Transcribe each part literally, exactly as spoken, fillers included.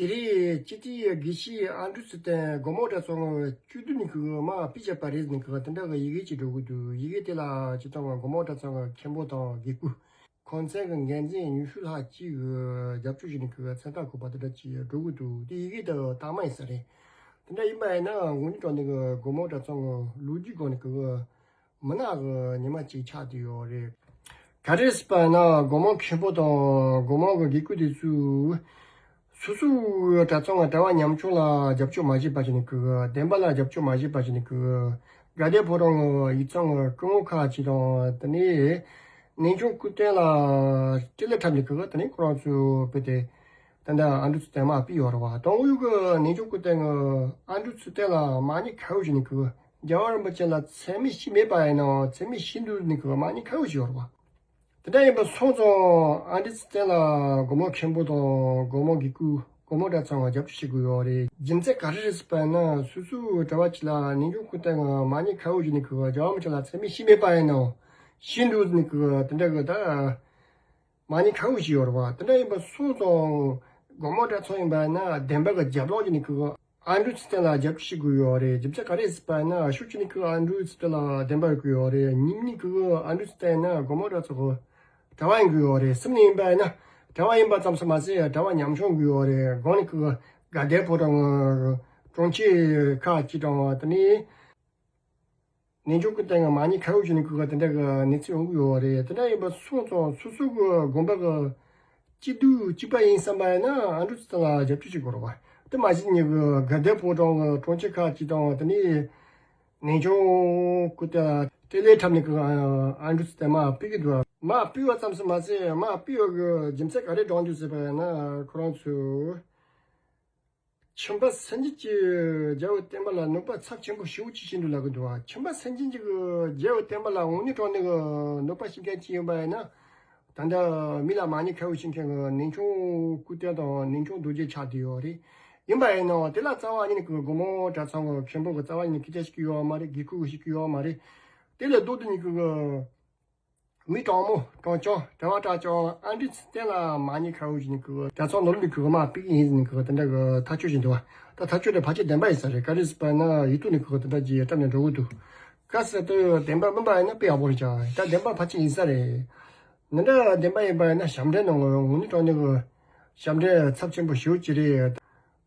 དེ་རིང་སྤྱི་འཐུས་དགེ་བཤེས་ཨན་ཌྲུ་ཚུལ་ལྡན་དགོང་མོ་གྲྭ་ཚང་གི་བཅུད་བསྡུས་ནས་ཁོས་མར་ཕུལ་བཞག་པ་རེད་ཟེར་ནས་ཁོས་དེ་འདྲ་གི་ཡི་གེ་ཅིག་འགྲོ་གི་འདུག་ཡི་གེ་དེ་ལ་སྤྱིར་བཏང་གི་དགོང་མོ་གྲྭ་ཚང་གི་མཁན་པོ་དང་དགེ་བསྐོས། ཁང་ཚན་གྱི་འགན་འཛིན་ཉི་ཤུ་ལྷག་ཅིག་གིས་རྒྱབ་སྐྱོར་བྱས་ནས་ཁོས་མཚན་རྟགས་བཀོད་པ་དེ་འདྲ་ཅིག་འགྲོ་གི་འདུག་དེ་ཡི་གེ་དེ་དག་མ་ཡིན་ས་རེད། དེ་འདྲ་ཡིན་པ་ཡིན་ན་དངོས་གནས་དྲང་གནས་ཀྱི་དགོང་མོ་གྲྭ་ཚང་གི་ལོ་རྒྱུས་སྒང་ནས་ཁོས་མུན་ནག་གི་ཉི་མ་ཅིག་ཆགས་བསྡད་ཡོད་རེད། ག་རེ་ཟེར་བ་ཡིན་ན་དགོང་མོ་མཁན་པོ་དང་དགོང་མོ་གི་དགེ་བསྐོས་དེ་ཚོས་སོ་སོའི་གྲྭ་ཚང་གི་གྲྭ་བ་ཉམ་ཆུང་ལ་རྒྱབ་སྐྱོར་མ་བྱས་པ་བྱས་ནས་ཁོས། བདེན་པ་ལ་རྒྱབ་སྐྱོར་མ་བྱས་པ་བྱས་ནས་ཁོས། དགའ་ལྡན་ཕོ་བྲང་གི་ཡིག་ཚང་གི་སྐུ་ངོ་ཁག་ཅིག་དང་། དེ་ནས་གནས་ཆུང་སྐུ་བསྟན་ལ་སྤྲེལ་ལད་འཁྲབ་ནས་ཁོས་དེ་ནས་ཁོ་རང་ཚོས་དཔེ་དེ་ད་ལྟ་ཨན་ཌྲུ་ཚུལ་ལྡན་མར་ཕུལ་ཡོད་རེད་བ། དང་པོ་གི་གནས་ཆུང་སྐུ་བསྟན་གྱིས་ཨན་ཌྲུ་ཚུལ་ལྡན་ལ་མ་ཉེས་ཁ་གཡོགས་བྱས་ནས་ཁོས། རྒྱལ་བ་རིན་པོ་ཆེ་ལ་མཚན་སྨད་བྱས་མེད་པ་ཡིན་ནའང་མཚན་སྨད་བྱས་འདུག་ནས་ཁོས་མ་ཉེས་ཁ་གཡོགས་བྱས་ཡོད་རེད་བ། དེ་འདྲ་ཡིན་པ་སོང་ཙང་ཨན་ཌྲུ་ཚུལ་ལྡན་ལ་དགོང་མོ་མཁན་པོ་དང་དགོང་མོ་དགེ་བསྐོས། དགོང་མོ་གྲྭ་ཚང་ལ་རྒྱབ་སྐྱོར་བྱེད་དགོས་ཡོད་རེད། རྒྱུ་མཚན་ག་རེ་རེད་ཟེར་བ་ཡིན་ན་སོ་སོའི་གྲྭ་བ་ཅིག་ལ་གནས་ཆུང་སྐུ་བསྟན་གྱིས་མ་ཉེས་ཁ་གཡོགས་བྱས་ནས་ཁོས་རྒྱལ་བ་རིན་པོ་ཆེ་ལ་མཚན་སྨད་བྱས་མེད་པ་ཡིན་ནའང་བྱས་འདུག་ནས་ཁོས་དེ་འདྲ་གི་ད། མ་ཉེས་ཁ་གཡོགས་བྱས་ཡོད་རེད་བ། དེ་འདྲ་ཡིན་པ་སོང་ཙང་དགོང་མོ་གྲྭ་ཚང་ཡིན་པ་ཡིན་ན་བདེན་པ་གི་རྒྱབ་ལོགས་ཀྱི་ནས་ཁོས་ཨན་ཌྲུ་ཚུལ་ལྡན་ལ་རྒྱབ་སྐྱོར་བྱེད་དགོས་ཡོད་རེད། རྒྱུ་མཚན་ག་རེ་ཟེར་བ་ཡིན་ན་ཕྱོགས་གཅིག་ནས་ཁོས་ཨན་ཌྲུ་ཚུལ་ལྡན་ལ་བདེན་པ་ཡོད་དགོས་ཡོད་རེད། གཉིས་ནས་ཁོས་ཨན་ཌྲུ་ཚུལ་ལྡན་ཡིན་ན་དགོང་མོ་གྲྭ་ཚང་གི་གྲྭ་བ་ཡིན་དགོས་ཡོད་རེད། གསུམ་ནས་ཡིན་པ་ཡིན་ན་གྲྭ་བ་ཡིན་པ་ཙམ་ཞིག་མ་ཟད་གྲྭ་བ་ཉམ་ཆུང་དགོས་ཡོད་རེད། གང་ནས་ཁོས་དགའ་ལྡན་ཕོ་བྲང་གི་དྲུང་ཆེ་ཁག་ཅིག་དང་། དེ་ནས། གནས་ཆུང་སྐུ་བསྟན་གྱིས་མ་ཉེས་ཁ་གཡོགས་བྱས་ནས་ཁོས་དེ་འདྲ་གི་གནས་ཚུལ་ཡོང་གི་ཡོད་རེད། དེ་འདྲ་ཡིན་པ་སོང་ཙང་སོ་སོ་གི་དགོན་པ་གི་སྐྱིད་སྡུག་གཅིག་པ་ཡིན་བསམ་པ་ཡིན་ན་ཨན་ཌྲུ་ཚུལ་ལྡན་ལ་རྒྱབ་སྐྱོར་བྱེད་དགོས་རེད་བ། དེ་མ་གཞི་ནས་གི་དགའ་ལྡན་ཕོ་བྲང་གི་དྲུང་ཆེ་ཁག་ཅིག་དང་། དེ་ནས་གནས་ཆུང་སྐུ་བསྟན་ལ་སྤྲེལ་ལད་འཁྲབ་ནས་གི་ཨན་ཌྲུ་ཚུལ་ལྡན་མར་ཕུད་ཀྱི་འདུག་མར་ཕུད་པ་ཙམ་ཞིག་མ་ཟད་མར་ཕུད་པ་གི་རྒྱུ་མཚན་ག་རེ་བགྲངས་འདུག་ཟེར་བ་ཡིན་ན་ཁོ་རང་ཚོས། ཁྱིམ་པ་སུན་འབྱིན་གྱིས་རྒྱལ་བའི་བསྟན་པ་ལ་གནོད་པ་ཚབས་ཆེན་པོ་ཞེ་པོ་ཅིག་བྱས་འདུག་ལབ་ཀྱི་འདུག་བ། ཁྱིམ་པ་སུན་འབྱིན་གྱིས་རྒྱལ་བའི་བསྟན་པ་ལ་དངོས་གནས་དྲང་གནས་ཀྱི་གནོད་པ་བྱེད་མཁན་ཅིག་ཡིན་པ་ཡིན་ན། ད་ལྟ་མི་ལ་མ་ཉེས་ཁ་གཡོགས་བྱེད་མཁན་གྱི་གནས་ཆུང་སྐུ་བསྟན་དང་གནས་ཆུང་རྡོ་རྗེ་ཆགས་བསྡད་ཡོད་རེད། ཡིན་པ་ཡིན་ནའང་དེ་ལ་རྩ་བ་ཉིད་ནས་ཀྱི་དགོང་མོ་གྲྭ་ཚང་གི་མཁན་པོ་གིས་རྩ་བ་ཉིད་ནས་སྐད་ཆ་བཤད་ཀྱི་ཡོད་མ་རེད། དགེ་བསྐོས་ཀྱིས་བཤད་ཀྱི་ཡོད་མ་རེད། དེ་ལས་ལྡོག་སྟེ་ཉིད་ཀྱི་མི་དྲང་མོ་དྲང་རྐྱང་གྲྭ་བ་དྲང་རྐྱང་ཨན་ཌྲུ་ཚུལ་ལྡན་ལ་མ་ཉེས་ཁ་གཡོགས་བྱས་ནས་ཁོས་གྲྭ་ཚང་ནང་ལོགས་ནས་ཁོས་མར་ཕུད་ཀྱི་ཡིན་ཟེར་ནས་ཁོས་དེ་འདྲ་གི་ཐག་གཅོད་བྱས་འདུག་བ། ད་ཐག་གཅོད་དེ་ཕལ་ཆེར་བདེན་པ་ཡིན་ས་རེད། ག་རེ་ཟེར་བ་ཡིན་ན་ཡིག་ཐོག་ནས་ཁོས་དེ་འདྲ་ཅིག་བཀྲམ་ནས་འགྲོ་གི་འདུག་གལ་སྲིད་དེ་བདེན་པ་མིན་པ་ཡིན་ན་དཔེ་ཡག་པོ་རེད་ཀྱང་། ད་བདེན་པ་ཕལ་ཆེར་ཡིན་ས་རེད། འདི་འདྲ་བདེན་པ་ཡིན་པ་ཡིན་ན་ཞབས་འདྲེན་གནང་དགོས། དངོས་གནས་དྲང་གནས་ཀྱི་ཞབས་འདྲེན་ཚབས་ཆེན་པོ་ཞེ་པོ་ཅིག་རེད།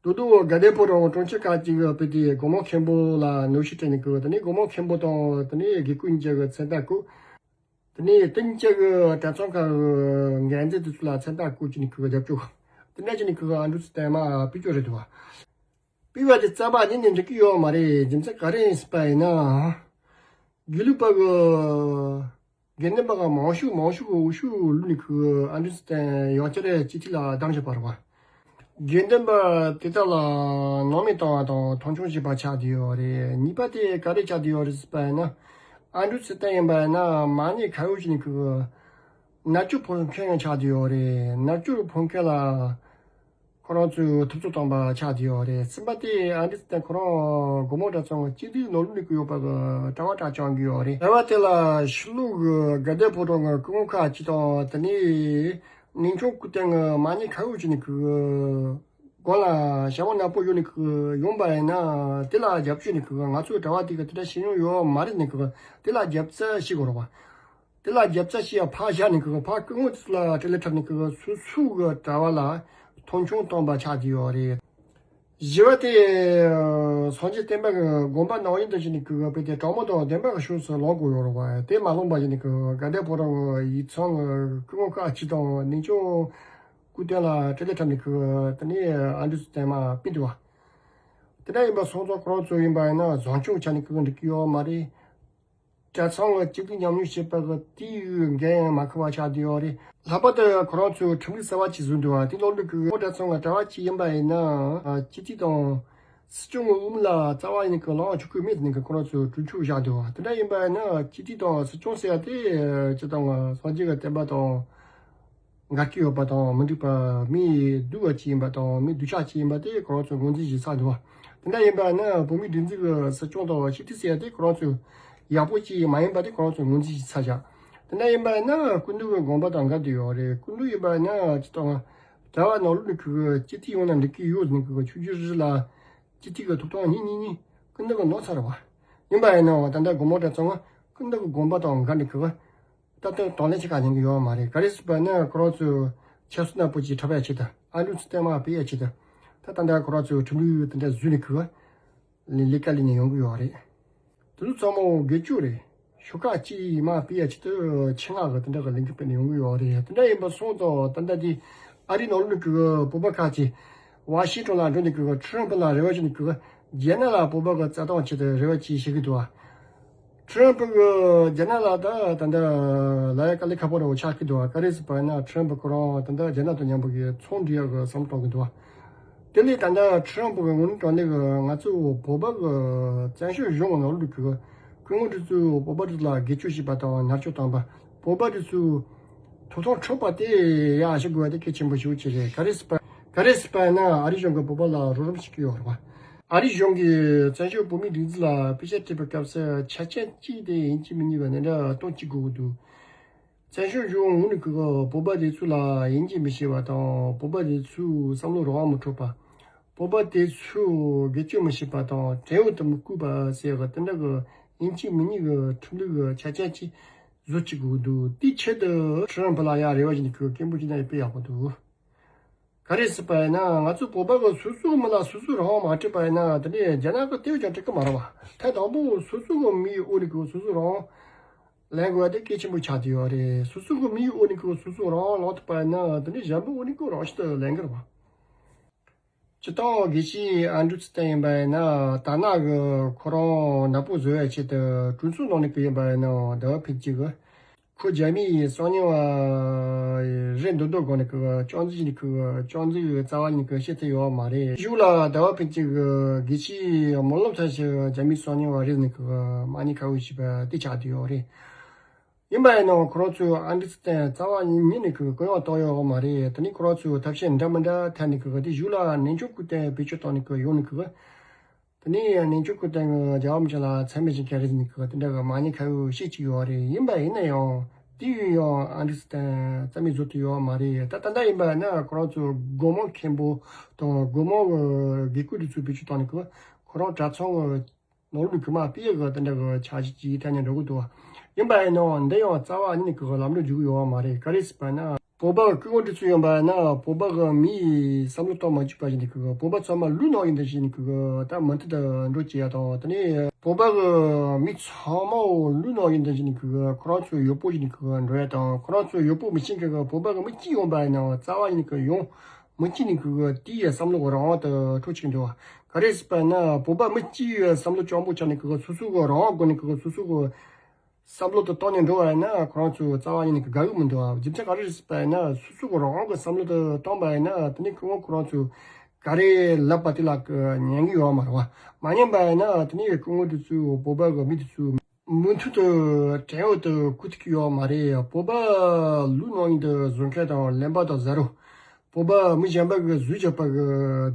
ད་དུང་དགའ་ལྡན་ཕོ་བྲང་གི་དྲུང་ཆེ་ཁག་ཅིག་གིས་དཔེ་དེ་དགོང་མོ་མཁན་པོ་ལ་གནོན་ཤུགས་སྤྲད་ནས་ཁོས་དེ་ནས་དགོང་མོ་མཁན་པོ་དང་དེ་ནས་དགེ་བསྐོས་གཉིས་ཀྱི་མཚན་རྟགས་བཀོད། དེ་ནས་དེ་གཉིས་ཀྱི་གྲྭ་ཚང་ཁག་གི་འགན་འཛིན་དེ་ཚོ་ལ་མཚན་རྟགས་བཀོད་བྱས་ནས་ཁོས་རྒྱབ་སྐྱོར། དེ་འདྲ་བྱས་ནས་ཁོས་ཨན་ཌྲུ་ཚུལ་ལྡན་མར་ཕུད་རྒྱུ་རེད་འདུག་བ། ཕུད་པ་དེ་རྩ་བ་ཉིད་ནས་འགྲིག་གི་ཡོད་མ་རེད། རྒྱུ་མཚན་ག་རེ་ཡིན་ཟེར་བ་ཡིན་ན། དགེ་ལུགས་པ་གི་དགེ་འདུན་པ་གི་མང་ཤོས་མང་ཤོས་ཀྱི་འོས་ཤོག་བླུགས་ནས་ཁོས་ཨན་ཌྲུ་ཚུལ་ལྡན་ཡང་བསྐྱར་སྤྱི་འཐུས་ལ་བདམས་བཞག་པ་རེད་བ། དགེ་འདུན་པ་དེ་དག་ལ་སྣང་མེད་བཏང་བ་དང་མཐོང་ཆུང་བྱས་པ་ཆགས་བསྡད་ཡོད་རེད། གཉིས་པ་དེ་ག་རེ་ཆགས་བསྡད་ཡོད་རེད་ཟེར་བ་ཡིན་ན། ཨན་ཌྲུ་ཚུལ་ལྡན་ཡིན་པ་ཡིན་ན་མ་ཉེས་ཁ་གཡོགས་བྱས་ནས་ཁོས་མནར་གཅོད་ཕོག་མཁན་ཡང་ཆགས་བསྡད་ཡོད་རེད། མནར་གཅོད་ཕོག་མཁན་ལ་ཁོ་རང་ཚོས་ཐུབ་ཚོད་བཏང་པ་ཆགས་བསྡད་ཡོད་རེད། གསུམ་པ་དེ་ཨན་ཌྲུ་ཚུལ་ལྡན་ཁོ་རང་དགོང་མོ་གྲྭ་ཚང་གི་སྤྱི་འཐུས་ནང་ལོགས་ནས་ཀྱི་ཡོད་པ་གི་གྲྭ་བ་གྲྭ་རྐྱང་གི་ཡོད་རེད། གྲྭ་བ་དེ་ལ་ཕྱི་ལོགས་གི་དགའ་ལྡན་ཕོ་བྲང་གི་སྐུ་ངོ་ཁག་ཅིག་དང་དེ་ནས་གནས་ཆུང་སྐུ་བསྟན་གྱིས་མ་ཉེས་ཁ་གཡོགས་བྱས་ནས་ཁོའི་སྒང་ལ་ཞྭ་མོ་ནག་པོ་གཡོགས་ནས་ཁོ་ཡོང་པ་ཡིན་ན་དེ་ལ་རྒྱབ་སྐྱོར་ནས་ཁོས་ང་ཚོའི་གྲྭ་བ་དེ་གི་དེ་འདྲ་བྱེད་མྱོང་ཡོད་མ་རེད་ནས་ཁོས་དེ་ལ་རྒྱབ་རྩ་བྱེད་དགོས་རེད་བ། དེ་ལ་རྒྱབ་རྩ་བྱེད་ཡ་ཕར་བཞག་ནས་ཁོས་ཕར་སྐུ་ངོ་དེ་ཚོ་ལ་སྤྲེལ་ལད་འཁྲབ་ནས་ཁོས་སོ་སོ་གི་གྲྭ་བ་ལ་མཐོང་ཆུང་བཏང་པ་ཆགས་བསྡད་ཡོད་རེད། བཞི་པ་དེ་སངས་རྒྱས་བསྟན་པ་གི་དགོངས་པ་ནང་བཞིན་དུ་བྱས་ནས་ཁོས་དཔེ་དེ་དྲང་མོ་དང་བདེན་པ་གི་ཕྱོགས་སུ་ལངས་དགོས་ཡོད་རེད་བ། དེ་མ་ལངས་པ་བྱས་ནས་ཁོས་དགའ་ལྡན་ཕོ་བྲང་གི་ཡིག་ཚང་གི་སྐུ་ངོ་ཁག་ཅིག་དང་གནས་ཆུང་སྐུ་བསྟན་ལ་སྤྲེལ་ལད་འཁྲབ་ནས་ཁོས་དེ་ནས་ཨན་ཌྲུ་ཚུལ་ལྡན་མར་ཕུད་འདུག་བ། དེ་འདྲ་ཡིན་པ་སོང་ཙང་ཁོ་རང་ཚོ་ཡིན་པ་ཡིན་ན་བཟང་སྐྱོང་བྱས་ནས་ཁོས་འགྲིག་གི་ཡོད་མ་རེད། གྲྭ་ཚང་གི་སྐྱིད་སྡུག་མཉམ་མྱོང་བྱེད་པ་གི་དེའི་འགན་ཡང་མ་འཁུར་བ་ཆགས་བསྡད་ཡོད་རེད། ལྷག་པར་དུ་ཁོ་རང་ཚོས་ཁྲིམས་ལུགས་གསར་བ་ཅིག་བཟོས་འདུག་བ། དེ་ནང་ལོགས་ཀྱི་གྲྭ་ཚང་གི་གྲྭ་བ་ཅིག་ཡིན་པ་ཡིན་ན་སྤྱི་འཐུས་དང་སྲིད་སྐྱོང་གི་དབུ་མ་ལ་རྩ་བ་ཉིད་ཀྱི་ལངས་ཆོག་གི་མེད་ཟེར་ནས་ཁོ་རང་ཚོས་གྲོས་ཆོད་བཞག་འདུག་བ། དེ་འདྲ་ཡིན་པ་ཡིན་ན་སྤྱི་འཐུས་དང་སྲིད་སྐྱོང་ཟེར་ཡ་དེ་སྤྱིར་བཏང་སངས་རྒྱས་ཀྱི་བསྟན་པ་དང་འགལ་གྱི་ཡོད་པ་དང་མི་འགྲིག་པ། མི་སྡུག་པ་ཅིག་ཡིན་པ་དང་མི་སྡུག་ཅག་ཅིག་ཡིན་པ་དེ་ཁོ་རང་ཚོས་ངོས་འཛིན་བྱས་ཚར་འདུག་བ། དེ་འདྲ་ཡིན་པ་ན་བོད་མིའི་སྒྲིག་འཛུགས་ཀྱི་སྲིད་སྐྱོང་དང་སྤྱི་འཐུས་ཟེར་ཡ་དེ་ཁོ་རང་ཚོས་ཡག་པོ་ཅིག་མ་ཡིན་པ་དེ་ཁོ་རང་ཚོས་ངོས་འཛིན་བྱས་ཚར་བཞག་དེ་འདྲ་ཡིན་པ་ན་སྐུ་མདུན་གྱི་དགོངས་པ་དང་འགལ་བསྡད་ཡོད་རེད། སྐུ་མདུན་ཡིན་པ་ན་སྤྱིར་བཏང་ གྲྭ་བ་ནང་ལོགས་ནས་ཁོ་གི་སྤྱི་འཐུས་ཡོང་ན་འགྲིག་གི་ཡོད་ཟེར་ནས་ཁོ་གི་ཆོས་བརྒྱུད་རེ་རེ་ལ་སྤྱི་འཐུས་ཀྱི་ཐོབ་ཐང་གཉིས་གཉིས་གཉིས་ཀུན་ཏུ་གི་གནང་ཚར་བ། ཡིན་པ་ཡིན་ནའང་ད་ལྟ་དགོང་མོ་གྲྭ་ཚང་ང་ཀུན་ཏུ་གི་དགོངས་པ་དང་འགལ་ནས་ཁོ་གི་ད་ལྟ་དང་ལེན་བྱེད་ག་ཉན་གི་ཡོད་མ་རེད། ག་རེ་ཟེར་བ་ན་ཁོ་རང་ཚོ་ཆབ་སྲིད་ནག་པོ་ཅིག་འཁྲབ་ཡ་ཆེད་དུ་ཨ་འབྲུག་ཚོ་བརྟན་མ་སྤེལ་ཡ་ཆེད་དུ་ད་ད་ལྟ་ཁོ་རང་ཚོ་ཁྲིམས་ལུགས་དེ་འདྲ་བཟོས་ནས་ཁོ་གི་ལས་ལས་ཀ་ལས་ནས་ཡོང་གི་ཡོད་རེད། དེ་ཚོ་ཚང་མ་སྒེར་གཅོད་རེད། ཤོག་ཁག་གཅིག་མར་སྤེལ་ཡ་ཆེད་དུ་ཆེད་མངགས་ཀྱི་དེ་འདྲ་གི་ལས་འགུལ་སྤེལ་ནས་ཡོང་གི་ཡོད་རེད། དེ་འདྲ་ཡིན་པ་སོང་ཙང་ད་ལྟ་དེ་ཨ་རིའི་ནང་ལོགས་ནས་ཁོ་གི་བོད་པ་ཁག་ཅིག་ཝ་ཤིང་ཊོན་ལ་འགྲོ་ནས་ཁོ་གི་ཁྲི་རན་པུ་ལ་རེ་བ་བྱས་ནས་ཁོ་གི་རྒྱ་ནག་ལ་བོད་པ་གི་རྩ་དོན་ཆེད་དུ་རེ་བ་ཅིག་བྱེད་ཀྱི་འདུག་བ། ཁྲི་རན་པུ་གི་རྒྱ་ནག་ལ་ད་ད་ལྟ་ལབ་ཡ་དཀའ་ལས་ཁག་པོ་རེ་བོ་ཆགས་ཀྱི་འདུག་བ། ག་རེ་ཟེར་བ་ཡིན་ན་ཁྲི་རན་པུ་ཁོ་རང་ད་ལྟ་རྒྱ་ནག་དང་མཉམ་པོ་གི་ཚོང་འབྲེལ་ཡག་གི་བསམ་བློ་གཏོང་གི་འདུག་བ། དེ་ལས་ད་ལྟ་ཁྲི་རན་པུ་གི་ངོས་ནས་དྲང་གནས་ཀྱི་ང་ཚོ་བོད་པ་གི་བཙན་བྱོལ་གཞུང་ནང་ལོགས་ཀྱི་སྐུ་ངོ་དེ་ཚོས་བོད་པ་དེ་ཚོ་ལ་སྒེར་གཅོད་བྱས་པ་དང་མནར་གཅོད་བཏང་པ། བོད་པ་དེ་ཚོའི་ཐོབ་ཐང་འཕྲོག་པ་དེ་ཡག་ཤོས་དགོས་པ་དེ་གལ་ཆེན་པོ་ཞེ་པོ་ཅིག་རེད། ག་རེ་ཟེར་བ་ག་རེ་ཟེར་བ་ཡིན་ན་ཨ་རིའི་གཞུང་གིས་བོད་པ་ལ་རོགས་རམ་བྱེད་ཀྱི་ཡོད་རེད་བ། ཨ་རིའི་གཞུང་གིས་བཙན་བྱོལ་བོད་མིའི་སྒྲིག་འཛུགས་ལ་དཔེ་ཆ་སྤྲད་པའི་སྐབས་སུ་ཆ་རྐྱེན་གཅིག་དེ་ཡིན་གཅིག་མིན་གཉིས་ཀྱི་གནད་འགག་སྟོན་གཅིག་དགོས་ཀྱི་འདུག་བཙན་བྱོལ་གཞུང་ངོས་ནས་ཁོ་གི་བོད་པ་དེ་ཚོ་ལ་དབྱེ་འབྱེད་མི་བྱེད་པ་དང་། བོད་པ་དེ་ཚོའི་བསམ་བློ་རང་དབང་མི་འཕྲོག་པ། བོད་པ་དེ་ཚོས་སྒེར་གཅོད་མི་བྱེད་པ་དང་། བྲན་གཡོག་ཏུ་མི་བཀོལ་བ་ཟེར་གི་དེ་འདྲ་གི་ཡིན་གཅིག་མིན་གཉིས་ཀྱི་ཁྲིམས་ལུགས་ཀྱི་ཆ་རྐྱེན་གཅིག་བཟོ་བཅུག་དགོས་འདུག་དེའི་ཆེད་དུ་ཁྲི་རན་པུ་ལ་ཡ་རེ་བ་བྱས་ནས་ཁོས་སྐད་འབོད་བྱས་ན་དཔེ་ཡག་པོ་འདུག་ག་རེ་ཟེར་བ་ཡིན་ན་ང་ཚོ་བོད་པ་གི་སོ་སོའི་མི་ལ་སོ་སོའི་རང་དབང་མ་སྤྲད་པ་ཡིན་ན་དེ་ནས་རྒྱ་ནག་གི་དེ་བས་ཀྱང་འགྲིག་གི་མ་རེད་བ། ཐད་དང་པོ་སོ་སོ་གི་མིའི་འོག་ནས་ཁོས་སོ་སོའི་རང་དབང་ལེན་དགོས་པ་དེ་གལ་ཆེན་པོ་ཆགས་བསྡད་ཡོད་རེད། སོ་སོ་གི་མིའི་འོག་ནས་ཁོས་སོ་སོའི་རང་དབང་ལེན་ཐུབ་པ་ཡིན་ན་དེ་ནས་གཞན་པའི་འོག་ནས་ཁོས་རང་བཞིན་དུ་ལེན་གི་རེད་བ། སྤྱིར་བཏང་དགེ་བཤེས་ཨན་ཌྲུ་ཚུལ་ལྡན་ཡིན་པ་ཡིན་ན་དར་ནག་གི་ཁོ་རང་ནག་པོ་བཟོ་ཡའི་ཆེད་དུ་གྲོས་ཚོགས་ནང་ནས་ཁོ་ཡིན་པ་ཡིན་ན་ཟླ་བ་ཕུན་སྐྱིད་ཀྱིས་ཁོ་རྒྱ་མིའི་གསང་ཉུལ་བ་རེད་འདོད་འདོད་སྒང་ནས་ཁོ་ཅང་ཙི་ནས་ཁོ་ཅང་ཙི་རྩ་བ་ཉིད་ནས་ཁོ་བཤད་ཐུབ་ཡོད་མ་རེད། གཞུག་ལ་ཟླ་བ་ཕུན་སྐྱིད་ཀྱིས་དགེ་བཤེས་སྨོན་ལམ་བསྟན་ཞིང་རྒྱ་མིའི་གསང་ཉུལ་བ་རེད་ཟེར་ནས་ཁོ་མ་ཉེས་ཁ་གཡོགས་བྱས་པ་དེ་ཆགས་བསྡད་ཡོད་རེད། ཡིན་པ་ཡིན་ནའང་ཁོ་རང་ཚོས་ཨན་ཌར་སི་ཊེན་རྩ་བ་ཉིད་ནས་ཁོ་གུ་ཡངས་གཏོང་ཡོད་མ་རེད། དེ་ནས་ཁོ་རང་ཚོས་ཐབས་ཤེས་འདྲ་མི་འདྲ་འཐེན་ནས་ཁོ་གུ་དེ་གཞུག་ལ་གནས་ཆུང་སྐུ་རྟེན་བེད་སྤྱོད་བཏང་ནས་ཁོ་ཡོང་ནས་ཁོ་གུ་དེ་ནས་གནས་ཆུང་སྐུ་རྟེན་གྱི་རྒྱལ་བ་རིན་པོ་ཆེ་ལ་མཚན་སྨད་ཅིག་ག་རེ་ཟེར་ནས་ཁོ་གུ་དེ་འདྲ་གི་མ་ཉེས་ཁ་གཡོགས་བཤད་ཀྱི་ཡོད་རེད། ཡིན་པ་ཡིན་ན་ཡང་དེ་ཡིན་ཡང་ཨན་ཌར་སི་ཊེན་རྩ་མེད་བཟོ་ཐུབ་ཡོད་མ་རེད། ད་ད་ལྟ་ཡིན་པ་ཡིན་ན་ཁོ་རང་ཚོས་སྒོ་མང་མཁན་པོ་དང་སྒོ་མང་གི་དགེ་བསྐོས་དེ་ཚོ་བེད་སྤྱོད་བཏང་ནས་ཁོ་ཁོ་རང་གྲྭ་ཚང་གི་ནང་ལོགས་ནས་ཁོ་མར་སྤེལ་ཡག་གི་དེ་འདྲ་གི་འཆར་གཞི་ཅིག་ཐད་ནས་འགྲོ་གི་འདུག་བ། ཡིན་པ་ཡིན་ནའང་འདི་ཡང་རྩ་བ་ཉིད་ནས་ཁོ་གི་ལམ་འགྲོ་འཇུག་གི་ཡོད་བ་མ་རེད། ག་རེ་ཟེར་བ་ན་བོད་པ་གི་སྐུ་ངོ་དེ་ཚོ་ཡིན་པ་ན་བོད་པ་གི་མིའི་བསམ་བློ་གཏོང་མ་བཅུག་པ་བཞིན་དུ་ཁོ་གི་བོད་པ་ཚང་མ་ལུག་ནང་བཞིན་དུ་བྱས་ནས་ཁོ་གི་ད་མུ་མཐུད་དུ་འགྲོ་བྱེད་ཡ་དང་། དེ་ནས་བོད་པ་གི་མི་ཚང་མ་ལུག་ནང་བཞིན་དུ་བྱས་ནས་ཁོ་གི་ཁོ་རང་ཚོ་ཡོད་པོ་བྱས་ནས་ཁོ་གི་འགྲོ་ཡ་དང་། ཁོ་རང་ཚོ་ཡོད་པོ་མི་ཤེས་མཁན་གི་བོད་པ་གི་མི་གཅིག་ཡོང་པ་ཡིན་ནའང་རྩ་བ་ཉིད་ནས་ཁོ་ཡོང་མི་གཅིག་ནས་ཁོ་གི་དེའི་བསམ་བློ་གི་རང་དབང་དེ་འཕྲོག་བཅུག་འདུག་བ། ག་རེ་ཟེར་བ་ན་བོད་པ་མི་གཅིག་ཡོད་བསམ་བློ་སྐྱོ་པོ་ཆགས་ནས་ཁོ་གི་སོ་སོ་གི་རང་དབང་སྒོ་ནས་ཁོ་གི་སོ་སོ་གི་བསམ་བློ་དེ་བཏང་ནས་འགྲོ་བ་ཡིན་ན་ཁོ་རང་ཚོ་རྩ་བ་ཉིད་ནས་དགའ་གི་མི་འདུག་བ། རྒྱུ་མཚན་ག་རེ་རེད་ཟེར་བ་ཡིན་ན་སོ་སོ་གི་རང་དབང་གི་བསམ་བློ་དེ་བཏང་པ་ཡིན་ན་དེ་ནས་ཁོ་ཁོ་རང་ཚོ་ག་རེ་ལབ་པ་དེ་ལ་ཉན་གི་ཡོད་མ་རེད་བ། མ་ཉན་པ་ཡིན་ན་དེ་ནས་སྐུ་ངོ་དེ་ཚོས་བོད་པ་གི་མི་དེ་ཚོ་མུ་མཐུད་དུ་བྲན་གཡོག་ཏུ་བཀོལ་ཐུབ་ཀྱི་ཡོད་མ་རེད། བོད་པ་ལུག་ནང་བཞིན་དུ་བཟོ་མཁན་དང་གླེན་པ་དང་ཟ་རོ། བོད་པ་མི་གཞན་པ་གི་བཟོས་བཞག་པ་གི་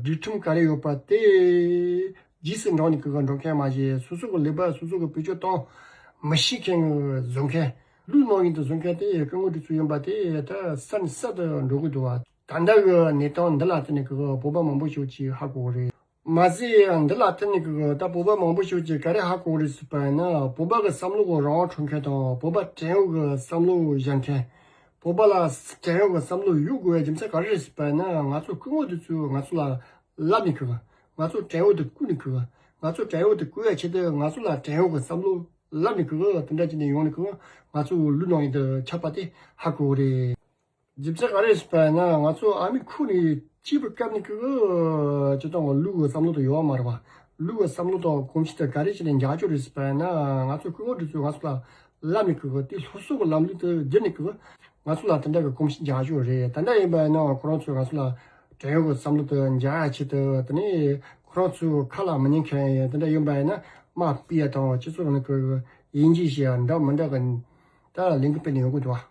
སྒྲིག་ཁྲིམས་ག་རེ་ཡོད་པ་དེ་རྗེས་སུ་འབྲངས་ནས་ཁོ་གི་འགྲོ་མཁན་མ་གཞི་སོ་སོ་གི་ལུག་པ་སོ་སོ་གི་བེད་སྤྱོད་གཏོང་མི་ཤེས་མཁན་གི་བཟོ་མཁན་ལུག་ནང་བཞིན་དུ་བཟོ་མཁན་དེ་སྐུ་ངོ་དེ་ཚོ་ཡིན་པ་དེ་ད་ས་ནས་ས་དུ་འགྲོ་གི་འདུག་བ། ད་ལྟ་གི་གནས་སྟངས་འདི་ལ་བརྟེན་ནས་ཁོ་གི་བོད་པ་མང་པོ་ཞིག་ཅིག་ཧ་གོ་གི་རེད། མ་ཟད་འདི་ལ་བརྟེན་ནས་ཀྱི་ད་བོད་པ་མང་པོ་ཞིག་གིས་ག་རེ་ཧ་གོ་རེད་ཟེར་བ་ཡིན་ན། བོད་པ་གི་བསམ་བློ་གི་རང་དབང་འཕྲོག་མཁན་དང་བོད་པ་བྲན་གཡོག་གི་བསམ་བློ་བཞག་མཁན། བོད་པ་ལ་བྲན་གཡོག་གི་བསམ་བློ་ཡོད་དགོས་པའི་རྒྱུ་མཚན་ག་རེ་རེད་ཟེར་བ་ཡིན་ན། ང་ཚོ་སྐུ་ངོ་དེ་ཚོས་ང་ཚོ་ལ་ལབ་ནས་ཀྱི་ང་ཚོ་བྲན་གཡོག་ཏུ་བཀོལ་ནས་ཀྱི་ང་ཚོ་བྲན་གཡོག་ཏུ་བཀོལ་བའི་ཆེད་དུ་ང་ཚོ་ལ་བྲན་གཡོག་གི་བསམ་བློ་ལབ་ནས་ཀྱི་དེ་འདྲ་བྱས་ནས་ཡོང་ནས་ཀྱི་ང་ཚོ་ལུག་ནང་བཞིན་དུ་ཆགས་པ་དེ་ཧ་གོ་རེད། རྒྱུ་མཚན་ག་རེ་ཟེར་བ་ཡིན་ན། ང་ཚོ་ཨ་མའི་ཁུག་ནས་སྐྱེས་པའི་སྐབས་ནས་ཀྱི་སྤྱིར་བཏང་གི་ལུག་གི་བསམ་བློ་དེ་ཡོད་མ་རེད་བ། ལུག་གི་བསམ་བློ་དང་གོམས་གཤིས་དེ་ག་རེ་བྱས་ནས་འཇགས་ཀྱི་རེད་ཟེར་བ་ཡིན་ན། ང་ཚོ་སྐུ་ངོ་དེ་ཚོས་ང་ཚོ་ལ་ལབ་ནས་ཀྱི་དེ་སློབ་གསོ་གི་ལམ་ལུགས་དེ་བརྒྱུད་ནས་ཀྱི་ང་ཚོ་ལ་དེ་འདྲ་གི་གོམས་གཤིས་འཇགས་ཀྱི་རེད། ད་ལྟ་ཡིན་པ་ཡིན་ན་ཁོ་རང་ཚོས་ང་ཚོ་ལ་བྲན་གཡོག་གི་བསམ་བློ་དེ་འཇགས་ཡ་ཆེད་དུ། དེ་ནས་ཁོ་རང་ཚོའི་ཁ་ལ་མི་ཉན་མཁན་དེ་འདྲ་ཡིན་པ་ཡིན་ན་དམའ་སྤེལ་ཡ་དང་སྤྱི་ཚོགས་ནང་གི་དབྱེ་འབྱེད་བྱེད་ཡ་འདྲ་མི་འདྲ་གི་ད་ལས་འགུལ་སྤེལ་ནས་ཡོང་གི་འདུག་བ།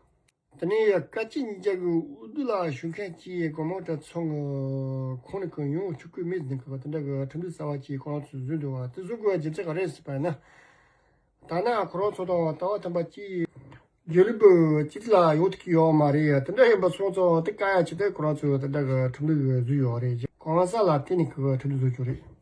དེ་ནས་སྐད་ཅིག་ཉིན་རྒྱབ་ཀྱི་འོས་བསྡུ་ལ་ཞུགས་མཁན་གྱི་སྒོ་མང་གྲྭ་ཚང་གི་ཁོངས་ནས་ཀྱི་ཡོང་ཆོག་གི་མེད་ཟེར་ནས་ཀྱི་དེ་འདྲ་གི་ཁྲིམས་སྒྲིག་གསར་བ་ཅིག་ཁོ་རང་ཚོས་བཟོས་འདུག་བ། དེ་བཟོ་དགོས་པའི་རྒྱུ་མཚན་ག་རེ་རེད་ཟེར་བ་ན། ཐ་ན་ཁོ་རང་ཚོ་དང་ལྟ་བ་མཐུན་པ་ཅིག་ རྒྱལ་རབས་སྤྱི་ཚོགས་ལ་ཡོང་ཐུབ་ཀྱི་ཡོད་མ་རེད། དེ་འདྲ་ཡིན་པ་སོང་ཙང་དེ་དཀའ་ཡ་ཆེ་དེ་ཁོ་རང་ཚོས་དེ་འདྲ་གི་ཁྲིམས་ལུགས་བཟོས་ཡོད་རེད། གང་ཟག་ལ་བརྟེན་ནས་ཁོ་ཁྲིམས་ལུགས་བཟོས་ཀྱི་རེད།